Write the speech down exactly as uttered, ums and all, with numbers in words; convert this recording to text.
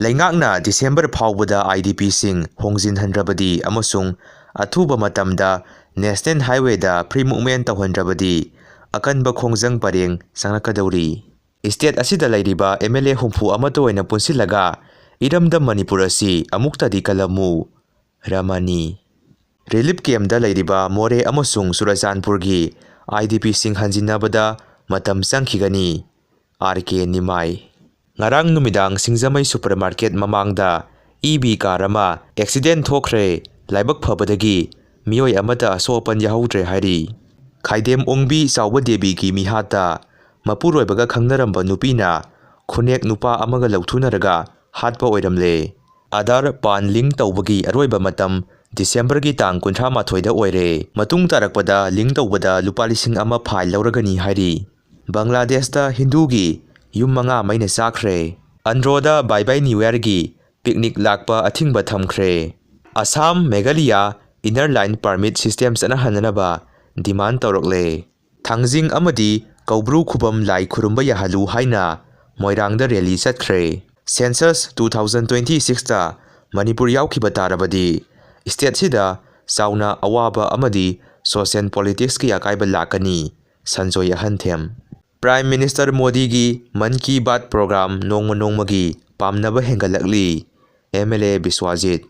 ꯂꯩꯉꯥꯛꯅ ꯗꯤꯁꯦꯝꯕꯔ ꯐꯥꯎꯕꯗ IDPꯁꯤꯡ ꯍꯣꯡꯖꯤꯟꯍꯟꯗ꯭ꯔꯕꯗꯤ ꯑꯃꯁꯨꯡ ꯑꯊꯨꯕ ꯃꯇꯝꯗ National Highwayꯗ free movement ꯇꯧꯍꯟꯗ꯭ꯔꯕꯗꯤ ꯑꯀꯟꯕ ꯈꯣꯡꯖꯪ ꯄꯔꯦꯡ ꯆꯪꯂꯛꯀꯗꯧꯔꯤ꯫ State ꯑꯁꯤꯗ ꯂꯩꯔꯤꯕ MLA ꯍꯨꯝꯐꯨ ꯑꯃꯠꯇ ꯑꯣꯏꯅ ꯄꯨꯟꯁꯤꯜꯂꯒ ꯏꯔꯝꯗꯝ ꯃꯅꯤꯄꯨꯔ ꯑꯁꯤ ꯑꯃꯨꯛꯇꯗꯤ ꯀꯜꯂꯝꯃꯨ꯫ ꯔꯃꯅꯤ꯫ Relief campꯗ ꯂꯩꯔꯤꯕ ꯃꯣꯔꯦ ꯑꯃꯁꯨꯡ ꯆꯨꯔꯆꯥꯟꯄꯨꯔꯒꯤ IDPꯁꯤꯡ ꯍꯟꯖꯤꯟꯅꯕꯗ ꯃꯇꯝ ꯆꯪꯈꯤꯒꯅꯤ꯫ RK ꯅꯤꯃꯥꯏ꯫ ꯉꯔꯥꯡ ꯅꯨꯃꯤꯗꯥꯡ ꯁꯤꯡꯖꯃꯩ supermarket ꯃꯃꯥꯡꯗ EV car ꯑꯃ accident ꯊꯣꯛꯈ꯭ꯔꯦ꯫ ꯂꯥꯏꯕꯛ ꯐꯕꯗꯒꯤ ꯃꯤꯑꯣꯏ ꯑꯃꯠꯇ ꯑꯁꯣꯛ ꯑꯄꯟ ꯌꯥꯍꯧꯗ꯭ꯔꯦ ꯍꯥꯏꯔꯤ꯫ ꯈꯥꯏꯗꯦꯝ ꯑꯣꯡꯕꯤ ꯆꯥꯎꯕ ꯗꯦꯕꯤꯒꯤ ꯃꯤꯍꯥꯠꯇ ꯃꯄꯨꯔꯣꯏꯕꯒ ꯈꯪꯅꯔꯝꯕ ꯅꯨꯄꯤꯅ ꯈꯨꯅꯦꯛ ꯅꯨꯄꯥ ꯑꯃꯒ ꯂꯧꯊꯨꯅꯔꯒ ꯍꯥꯠꯄ ꯑꯣꯏꯔꯝꯂꯦ꯫ Aadhaar PAN link ꯇꯧꯕꯒꯤ ꯑꯔꯣꯏꯕ ꯃꯇꯝ ꯗꯤꯁꯦꯝꯕꯔꯒꯤ ꯇꯥꯡ ꯀꯨꯟꯊ꯭ꯔꯥ ꯃꯥꯊꯣꯏꯗ ꯑꯣꯏꯔꯦ꯫ ꯃꯇꯨꯡ ꯇꯥꯔꯛꯄꯗ link ꯇꯧꯕꯗ ꯂꯨꯄꯥ ꯂꯤꯁꯤꯡ ꯑꯃ fine ꯂꯧꯔꯒꯅꯤ ꯍꯥꯏꯔꯤ꯫ ꯕꯪꯒ꯭ꯂꯥꯗꯦꯁꯇ ꯍꯤꯟꯗꯨꯒꯤ ꯌꯨꯝ ꯃꯉꯥ ꯃꯩꯅ ꯆꯥꯛꯈ꯭ꯔꯦ꯫ ꯑꯟꯗ꯭ꯔꯣꯗ Bye Bye New Yearꯒꯤ picnic ꯂꯥꯛꯄ ꯑꯊꯤꯡꯕ ꯊꯝꯈ꯭ꯔꯦ꯫ Assam, Meghalaya Inner Line Permit system ꯆꯠꯅꯍꯟꯅꯅꯕ demand ꯇꯧꯔꯛꯂꯦ꯫ ꯊꯥꯡꯖꯤꯡ ꯑꯃꯗꯤ ꯀꯧꯕ꯭ꯔꯨ ꯈꯨꯕꯝ ꯂꯥꯏ ꯈꯨꯔꯨꯝꯕ ꯌꯥꯍꯜꯂꯨ ꯍꯥꯏꯅ ꯃꯣꯏꯔꯥꯡꯗ rally ꯆꯠꯈ꯭ꯔꯦ꯫ Census two thousand twenty sixꯇ Manipur ꯌꯥꯎꯈꯤꯕ ꯇꯥꯔꯕꯗꯤ stateꯁꯤꯗ ꯆꯥꯎꯅ ꯑꯋꯥꯕ ꯑꯃꯗꯤ social politicsꯀꯤ ꯑꯀꯥꯏꯕ ꯂꯥꯛꯀꯅꯤ꯫ ꯁꯟꯖꯣꯏ ꯑꯍꯟꯊꯦꯝ꯫ Prime Minister ꯃꯣꯗꯤꯒꯤ ꯃꯟ ꯀꯤ ꯕꯥꯠ program ꯅꯣꯡꯃ ꯅꯣꯡꯃꯒꯤ ꯄꯥꯝꯅꯕ ꯍꯦꯟꯒꯠꯂꯛꯂꯤ꯫ MLA ꯕꯤꯁ꯭ꯋꯥꯖꯤꯠ꯫